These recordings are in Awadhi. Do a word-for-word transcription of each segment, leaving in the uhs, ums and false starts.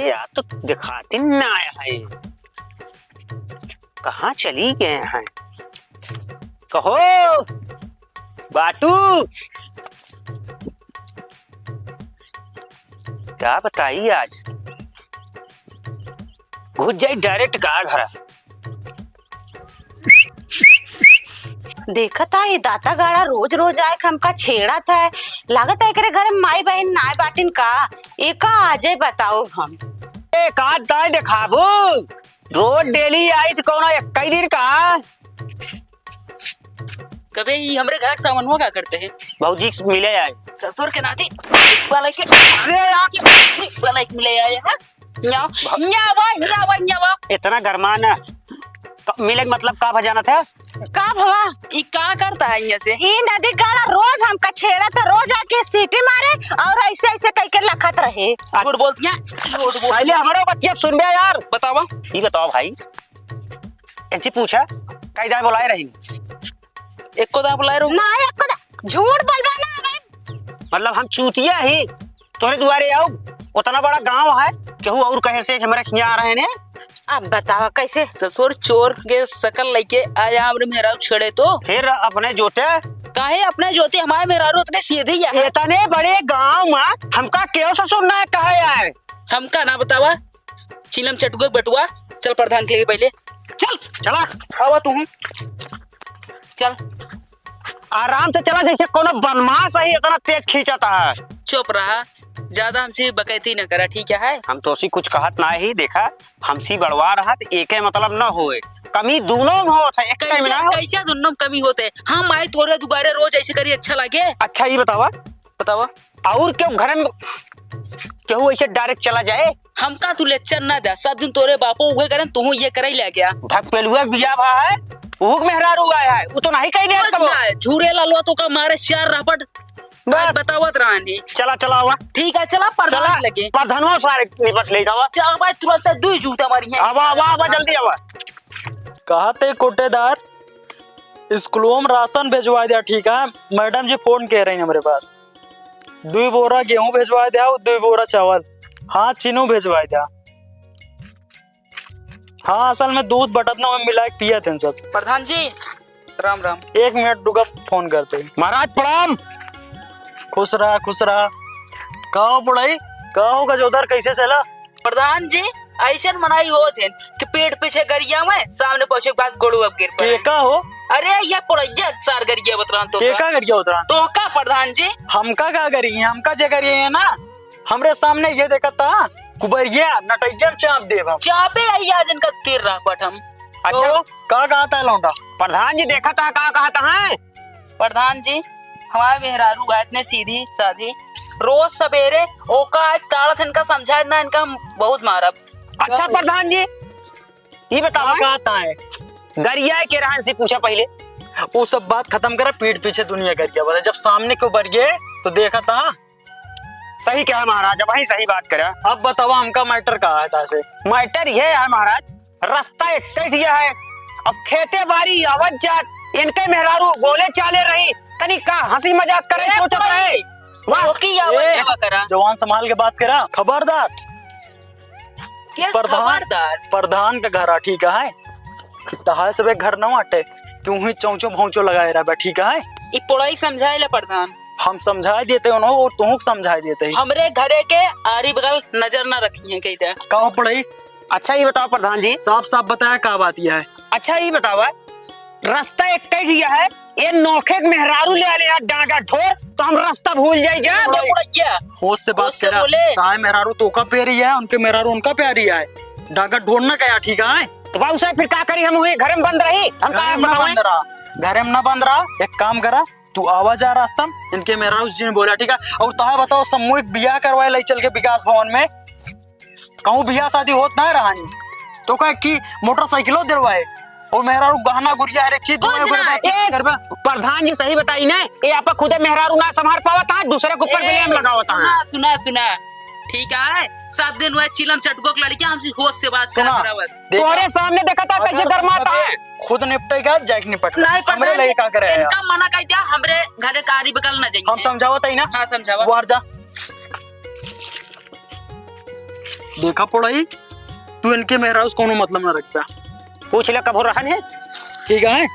यार, तो दिखाते ना आया है, कहाँ चली गए हैं? कहो बाटू, का बताई आज, घुस जाई direct का घर। देखत है, ई दाता गाड़ा रोज रोज आए के हमका छेड़त है। लागत है, एकरे घरे माई बहिन नाय बाटिन का? एका आजे बताओ हम। एक आध दाई देखाबू, रोज daily आई तो कौनो एक ही दिन का। कबे ई हमरे घर के सामनवा का करते हैं? भौजी से मिले आए। ससुर के नाती वाला के, अरे यार, वाला के मिले आए हैं। न्याव, न्यावा, न्यावा, न्यावा। इतना गरमा ना। क-, मिले के मतलब का भजाना था? का भवा? ई का करता है यहाँ से? ई नदी गाड़ा रोज हमका छेड़त है, रोज आके सीटी मारे और ऐसे ऐसे कह के लखत रहे। झूठ बोलती है, झूठ बोल। पहले हमारे बतिया सुनबे यार। बतावा। ई बताओ भाई, इनसे पूछा, कई दाई बुलाए रही? एको दाई बुलाए रहू? ना, एको दा-, झूठ बोलबा ना भाई। मतलब हम चूतिया ही तोहरे दुआरे आऊ? उतना बड़ा गांव है, केहू और कहे से हमरा खिया आ रहे ने? अब बतावा कैसे? ससुर चोर के शकल लेके आया हमरे मेहरारू छेड़े तो। फिर अपने जोते? काहे अपने जोते? हमारे मेहरारू उतने सीधे ही है। इतने बड़े गांव में हमका केहू ससुर ना कहे आए। हमका ना बतावा, चिलम चटुआ बटुआ, चल प्रधान के लिए पहले, चल। चला। आवा तू, चल। आराम से चला, जैसे कोनो बदमाश है, इतना तेज खींचता है। चुप रहा, ज्यादा हमसे बकैती न करा, ठीक है? हम तोसी कुछ कहत ना ही, देखा, हमसी बड़वा रहा त एके मतलब न होए, कमी दूनों में होत है, एक कैसे, में ना हो। कैसे दूनों में कमी होत है? हम आए तोरे दुआरे रोज ऐसे करी, अच्छा लगे? अच्छा, ई बतावा। बतावा। और केहू घर में केहू ऐसे direct चला जाए? हमका तू lecture ना दे, सब दिन तोरे बापो उहे करन, तू ये करे ले गया। भकपेलुआ के बिया भा है, ऊ के मेहरारू आया है, ऊ तो नहीं कहीं कुछ कबो। ना है, झूरे लालवा तो का मारे चार रापट। बस। आज बतावत रहनी। चला, चला, आवा। ठीक है, चला, प्रधान चला, लगे। प्रधानवा सारे निपट ले जावा। चल भाई, तुरंत दुई जूता मारी है। आवा, आवा, आवा, जल्दी आवा। कहते कोटेदार, स्कूलों में राशन भेजवा दिया, ठीक है? मैडम जी फोन कह रही हैं हमारे पास। दुई बोरा गेहूं भेजवा द्या, दुई बोरा चावल। हाँ, चिन्हू भेजवा द्या। हाँ, असल में दूध बटत ना, ओमे मिला के पियत हैं सब। प्रधान जी, राम राम। एक मिनट रुका, फोन करते हैं। महाराज प्रणाम। खुश रहा, खुश रहा। का हो बुढ़ई, का हो गजोधर, कैसे चला? प्रधान जी, ऐसन मनाई होत है कि पीठ पीछे गरिया में, सामने पहुंचे के बाद गोड़वा गिर पड़े। के का हो? अरे, ये पड़ैया सार गरिया बतरान तो के का। का गरिया बतरान? तो का प्रधान जी? हमका का करी? हमका जे करी है ना, हमरे सामने ये देखत था, कुबरिया, नटैया चाप देब हम। चापे आई आज इनका गिर रहा बट हम। अच्छा। तो का कहता है लौंडा? प्रधान जी देखत है, का कहत है? प्रधान जी, हमारे मेहरारू बा इतने सीधी साधी, रोज सबेरे ओका आज ताड़त इनका समझाए ना, इनका हम बहुत मारब। अच्छा प्रधान जी, ये बताओ, का कहता है? गरिया के रहन से पूछा पहले। वो सब बात खत्म करा, पीठ पीछे दुनिया गरिया बता। जब सामने को बढ़ गए तो देखा था। सही कहा महाराज, अब वही सही बात करा। अब बतावा हमका matter का है तासे? Matter ये है महाराज, रास्ता एक ठिया है, अब खेते बारी आवत जात, इनके मेहरारू बोले चाले रही, तनी का हंसी मजाक करे ए सोचत भाई, रहे। वाह। रोकी आवाज ए, हवा करा। जवान संभाल के बात करा, खबरदार। किस प्रधान, खबरदार? प्रधान के घर आ, ठीक है? तहार सबे घर न बाटे, तू ही चौंचो भौंचो लगाए रहबे, ठीक है? ई पढ़ाई समझाए ले प्रधान। हम समझाए देते उन्हों और तुहूँ के समझाए देते ही। हमरे घरे के आरी बगल नजर ना रखी है कही दे। का हो पढ़ाई? अच्छा ये बताओ प्रधान जी। साफ साफ बताया का बात यह है? अच्छा ये बताओ, रास्ता एक कह दिया है, ये नोखे के मेहरारू ले आले यार डांगा ढोर, तो हम रास्ता भूल जाई जा। ए, बड़े बड़े क्या? होश से बात होश से करा। बोले। काहे मेहरारू तोका प्यारी है, उनके मेहरारू उनका प्यारी है। डांगा ढोर ना कहा, ठीक है? तो बाबू साहब फिर का करी, हम हुए घर में बंद रही, हम घर काहे में ना बतावें? बंद रहा, घर में ना बंद रहा, एक काम करा, तू आवा जा रास्ता में, इनके मेहरारू जिन बोला, ठीक है? और तोहे बताओ, सामूहिक बियाह करवाए लाई चल के विकास भवन में, कहूँ बियाह शादी होत ना रहनी, तो कहे कि मोटरसाइकिलो दिलवाए, और मेहरारू गहना गुरिया हर एक चीज कुछ दिलवाए, ना। गुरिया ए, घर में। प्रधान जी सही बताई ना, ये आपा खुदे मेहरारू ना संभाल पावत है, दूसरे के ऊपर ए, blame लगावत है। सुना, सुना, सुना, ठीक है, सब दिन वह चिलम चटुआ के लड़कियां हमसे होश से बात सुना, करा करा बस। देखा, तोहरे सामने देखा था कैसे अगर गरमाता सबे है। खुद निपटेगा, जाके निपट ले। नहीं, हमरे प्रधान लगे जी, का करे है? इनका मना कर दिया, हमरे घरे का आरी बगल ना जाइए। हम समझावत है ना? हाँ, समझावा। बाहर जा। देखा पड़ई, तू इनके मेहरारू से कौनो मतलब ना रखता। पूछ ले कबो रहन है। ठीक है,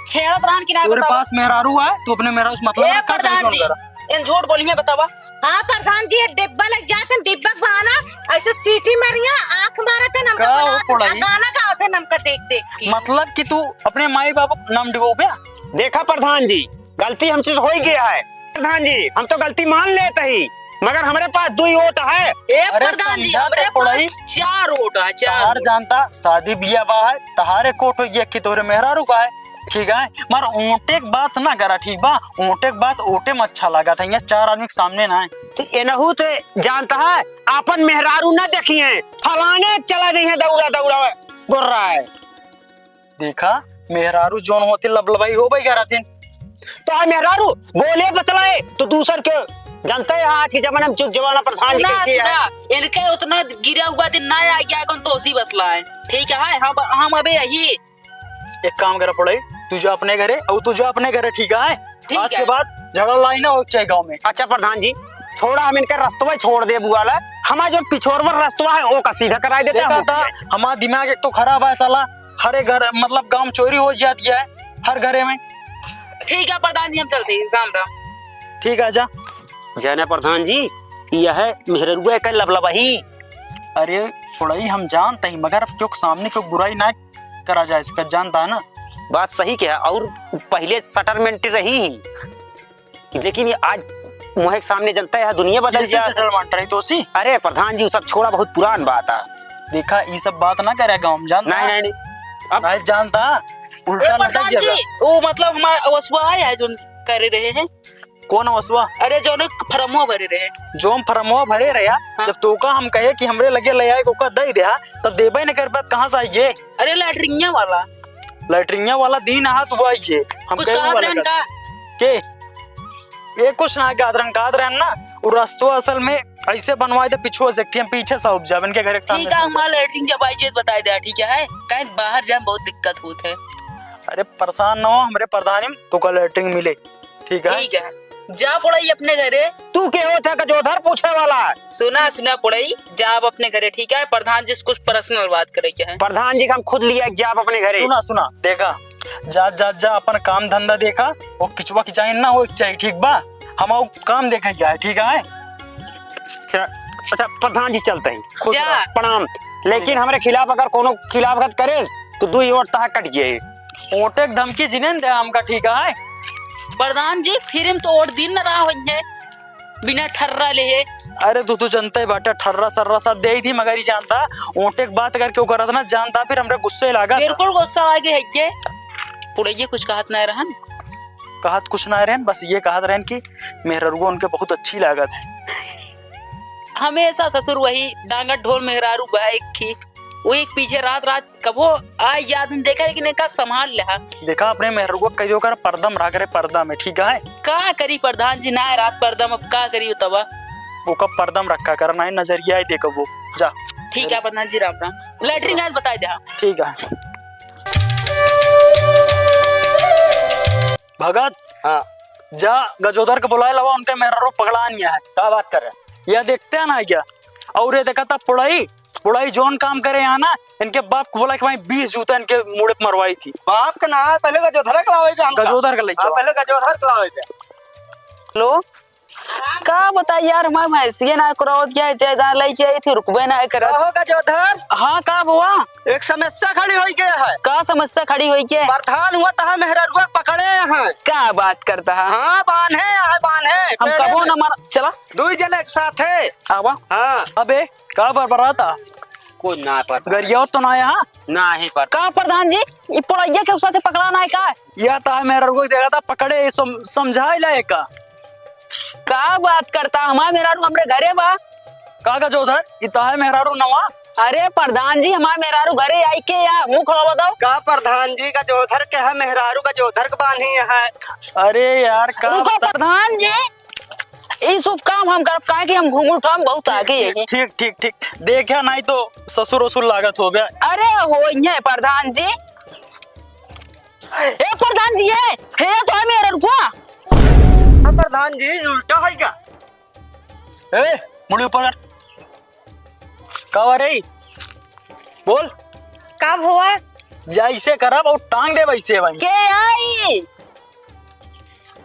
छेड़त रहन कि ना तोरे बतावा। पास मेहरारू है, तू अपने मेहरारू से मतलब ए रखा, चाहे प्रधान जौन जी, करा। इन झूठ बोलिए बतावा। हाँ प्रधान जी, ये डिब्बा लग जात है, डिब्बा के बहाना ऐसे सीटी मारिया, आँख मारत है, हमका का हो बनावत है, पड़ई? गाना गावत है, हमका देख देख के। मतलब कि तू अपने माई बाप नाम डिबोबे? देखा प्रधान जी, गलती हमसे हो ही गया है। प्रधान जी, हम तो गलती मान लेते ही, मगर हमरे पास दुई वोट है। ए अरे प्रधान जी, समझा हमरे तो पड़ई। पास चार वोट है, चार तहार वोट। जानता, शादी बियाह बा है, तहारे कोट हो गया कि तोरे मेहरारू बा है, ठीक है, मगर ओटे के बात ना करा, ठीक बा? ओटे के बात ओटे में अच्छा लगा था, यहाँ चार आदमी के सामने ना है। तो एनहू तो जानता है, अपन मेहरारू ना देखी है, फलाने चला नहीं है, दौड़ा दौड़ा गुर्रा है। देखा, मेहरारू जौन होती लबलबाई हो भाई रहतीन। तो आ मेहरारू बोले बतलाए तो दूसर के जानते हैं, आज के जमाने में चुप जमाना प्रधान जी सुना, कैसे है। सुना, इनके उतना गिरा हुआ दिन ना आ गया, कौन तो उसी बतलाए। ठीक है, हम, हम अबे यही। एक काम करा पड़ई, तू जा अपने घरे और तू जा अपने घरे, ठीक है? ठीक आज के है। बाद झगड़ा लड़ाई ना हो चाहे गाँव में। अच्छा प्रधान जी, छोड़ा, हम इनका रस्तवा छोड़ दे बुआला, हमारा जो पिछोरवर रस्तवा है, वो का सीधा कराई देता देखा है। था, हमारा दिमाग एक तो खराब है साला, हर एक घर, मतलब, गाँव चोरी हो जाती है, हर घरे में। ठीक है प्रधान जी, हम चलते हैं, राम राम। ठीक है, जा। जाना प्रधान जी, यह मेहररुआ का लबलबाही। अरे, थोड़ा ही हम जानते हैं, मगर अब क्यों सामने क्यों बुराई ना करा जाए, इसका जानता है ना। बात सही कहा, और पहले settlement रही ही, लेकिन ये आज मोहे के सामने जनता है, दुनिया बदल कैसे गया। Settlement रही तो सी? अरे प्रधान जी, वो सब छोड़ा, बहुत पुरान बात है। देखा, ये सब बात ना करे गाँव में, जानता नहीं, है? नहीं, नहीं। अब नहीं जानता, उल्टा ए, लटक प्रधान जाएगा। जी, वो मतलब हमारा वसुआ है, है जो करे रहे हैं। कौन वसुआ? अरे, जो ने फरमवा भरे रहे। जो हम फरमवा भरे रहे, हाँ। जब तोका हम कहे कि हमरे लगे ले आए, ओका दे दे, हाँ, तब देबे न कर पात, कहाँ से आइए? अरे, लैट्रिनिया वाला। लैट्रिनिया वाला दिन आ, तू आइए। हम कुछ कहे कहत हुआ रहन लगा। का? के? ये कुछ ना कहत रहन, कहत रहन ना, वो रस्तवा असल में ऐसे बनवाए, जब पीछे से, हम पीछे से आउब जाब, इनके घर के सामने ठीक है, से हमारा लैट्रिन जब आई, बताए दे, ठीक है? कहीं बाहर जाए, बहुत दिक्कत होत है। अरे, परेशान ना हो, हमरे प्रधानी में तोका लैट्रिन मिले। ठीक है? ठीक है, जा पड़ई अपने घरे। तू के होत है गजोधर पूछे वाला? सुना, सुना पड़ई, जा आप अपने घरे, ठीक है? प्रधान जी से कुछ personal बात करे के है। प्रधान जी के हम खुद लिया जाब अपने घरे। सुना, सुना, देखा, जा, जा, जा, अपन काम धंधा देखा, वो किचवा किचाइन ना हो चाहिए, ठीक बा? हम वो काम देखे के है, ठीक है? अच्छा, अच्छा, प्रधान जी चलते हैं। खुश जा। रहो। प्रणाम। लेकिन हमरे खिलाफ अगर कोनो खिलाफत करे, तो दुई वोट तहा कट जाए। वोटे के धमकी जिनेन दे हमका, ठीक है? प्रधान जी, फिर हम तो वोट दिन न रहा होइए, बिना ठर्रा ले है। अरे तू तो जनता ही बाटा, ठर्रा सर्रा सब दे ही थी, मगर ही जानता, वोटे के बात करके ओकर इतना जानता, फिर हमरे गुस्से लागत। बिल्कुल गुस्सा लागे है के। पुड़ैया कुछ कहत ना रहन। कहत कुछ ना रहन, बस ये कहत रहन कि मेहररुआ उनके बहुत अच्छी लागत है। हमेशा ससुर वही डांगट ढोल मेहरारू बा एक ही। वो एक पीछे रात रात कबो आ याद नहीं देखा, लेकिन एका संभाल लेहा। देखा, अपने मेहररुआ कह दियो कर, पर्दा में रहा करे, पर्दा में, ठीक है? का करी प्रधान जी, ना रात पर्दा में, अब का करी तबा? ओका पर्दा में रखा कर, ना नजरिया ही देखो वो। जा। ठीक है प्रधान जी, राम राम। लैट्रिन आज बताई दे, हाँ। ठीक है। भगत, हाँ। जा गजोधर के बुलाए लावा, उनके मेहररुआ पगलान है। का बात कर रहे हैं? या देखते हैं ना क्या? और ये देखा था पुड़ई, पुड़ई जौन काम करे यहाँ ना, इनके बाप को बोला कि भाई बीस जूता इनके मुड़े पे मरवाई थी। बाप का ना है, पहले गजोधर के लावे के हमका। गजोधर के लेके हाँ, आओ। पहले गजोधर के लावे के। हेलो, का बताई यार, हमारे भैंसिया ना करवत गया है, जय जान लई जाई थी, रुकबे ना करत। कहो गजोधर। हाँ, का बुआ? एक समस्या खड़ी होई गया है। का समस्या खड़ी होई के? प्रधान हुआ तहा मेहररुआ पकड़े हैं। का बात करता है? हाँ, बान्हे है, बान्हे, हम पेड़े कबो में। ना मार, चला। दुई जने एक साथ है। आवा। हाँ। अबे, का बरबराता? कुछ ना पता। गरियावत तो ना यहाँ? ना ही पता। का प्रधान जी, ई पुड़ैया के साथे पकड़ा ना है का? या तहा मेहररुआ देखा था, पकड़े, सम-, समझाए लाए का? का बात करता, हमार मेहरारू हमरे घरे बा। का गजोधर, ई तहा मेहरारू नवा? अरे प्रधान जी, हमार मेहरारू घरे आई के या मुंह खोला बताओ। का प्रधान जी, गजोधर के है मेहरारू, गजोधर के बान्ही है। अरे यार, का रुको बता- प्रधान जी, ई सब काम हम करब, काहे कि हम घुंघरू उठावे में बहुत आगे है। ठीक, ठीक, ठीक। देखा नहीं तो ससुर वसुर लागत हो गया। अरे हो ये प्रधान जी। ए प्रधान जी, ये, हे तो है मेहररुआ। अब प्रधान जी उल्टा है क्या? ए, मुड़ी ऊपर कर। का रे? बोल। का भवा? जैसे करब और टांग दे वैसे भाई। के आई?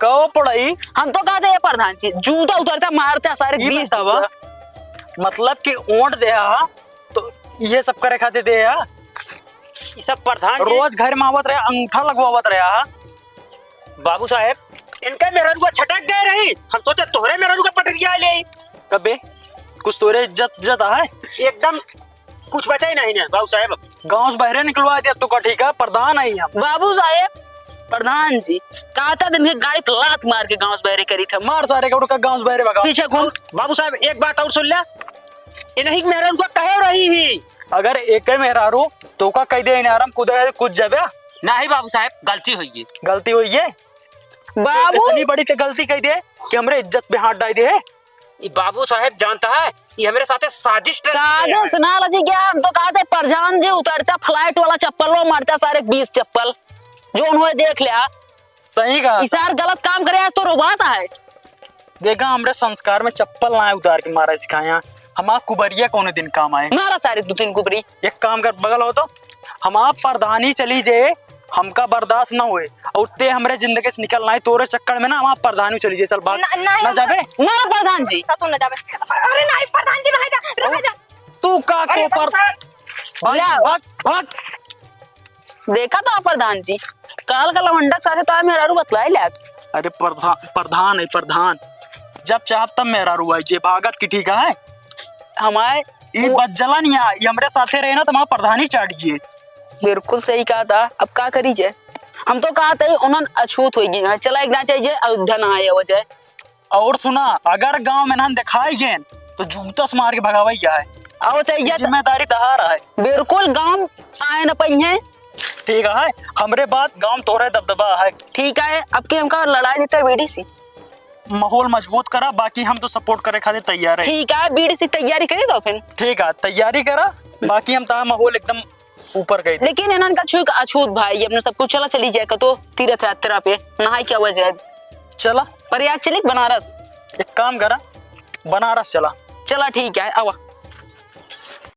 कहो पड़ई। हम तो कहते हैं प्रधान जी, जूता उतरता मारता सारे ई बीस बतावा, जूता। मतलब कि ओंट दे हा, तो ये सब करे खातिर दे हा? ई सब प्रधान जी। रोज घर में आवत रहे, अंगूठा लगवावत रहे हा। बाबू साहेब, इनके मेहरारू का छटक गए रही, हम सोचे तोहरे मेहरारू का पटरिया ले आई। कबे कुछ तोरे इज्जत, इज्जत आहे? एकदम कुछ बचा ही नहीं ने बाबू साहेब। गाँव से बहरे निकलवा दिया तो का ठीक है, प्रधान आई हम। बाबू साहेब, प्रधान जी, कहता दिन के गाड़ी पे लात मार के गाँव से बहरे करी था। मार सारे का उड़का गाँव से बहरे भगा। पीछे घूम। बाबू साहेब, एक बात और सुन ले, इन्हीं मेहरारू का कहे रही ही। अगर एक मेहरारू तो का कह दे, इन्हें आराम कुदे कुछ जाबे। नहीं बाबू साहेब, गलती हुई है। गलती हुई है? बाबू। इतनी बड़ी ते गलती कह दे कि हमरे इज्जत पे हाथ डाल दे है। ये बाबू साहेब जानता है, ये हमरे साथे साजिश रच रहे हैं। साजिश ना रची क्या? हम तो कहते प्रधान जी उतरता फ्लाइट वाला चप्पल वो मारता सारे बीस चप्पल, जो उन्होंने देख लिया। सही कहा। इसार गलत काम करे आज तो रोबात है। देखा, हमरे संस्कार में चप्पल ना उतार के मारा सिखाया। हमार कुबरिया कौने दिन काम आए? मारा सारे दो तीन कुबरी। एक काम कर, बगल हो तो, हमार प्रधानी चली जे, हमका बर्दाश्त ना होए, और ते हमरे जिंदगी से निकल ना आए, तोरे चक्कर में ना हमार प्रधानी चली जे। चल भाग। ना, नहीं, ना हम जाबे? ना प्रधान जी। का तू ना जाबे? अरे नहीं प्रधान जी, रह जा, रह जा। तू का अरे को पर-, भाग, ला। भाग, भाग। देखा तो प्रधान जी, काल का लवंडक साथे तो मेहरारू बतलाए लाग। अरे प्रधान, प्रधान है प्रधान, जब चाहब तब मेहरारू आई जे, भागत की ठीक है। हमारे ई बज्जलन या, ई हमरे साथे रहे ना तो हमार प्रधानी चाट जिए। बिल्कुल सही कहा था, अब का करी जे? हम तो कहा था उन्हन अछूत होई गई, चला एक दान चाहिए अयोध्या ना आए हो जाए। और सुना, अगर गांव में नाम दिखाई गए तो जूता से मार के भगावई क्या है। आओ चाहिए तो जिम्मेदारी तहार है। बिल्कुल गांव आए न पई है। ठीक है, हमरे बात गांव तोहरे दबदबा है। ठीक है, अब की हमका लड़ाई देता है बीडीसी। माहौल मजबूत करा, बाकी हम तो सपोर्ट करे खातिर तैयार है। ठीक है, बीडीसी तैयारी करी तो फिर। ठीक है, तैयारी करा, बाकी हम तहार माहौल एकदम ऊपर गई। लेकिन इन्हन का छुई का अछूत भाई, अपने सब कुछ चला चली जाए का तो तीर्थ यात्रा पे नहाई क्या हुआ जाए। चला। प्रयाग चली बनारस। एक काम करा, बनारस चला। चला ठीक है, आवा।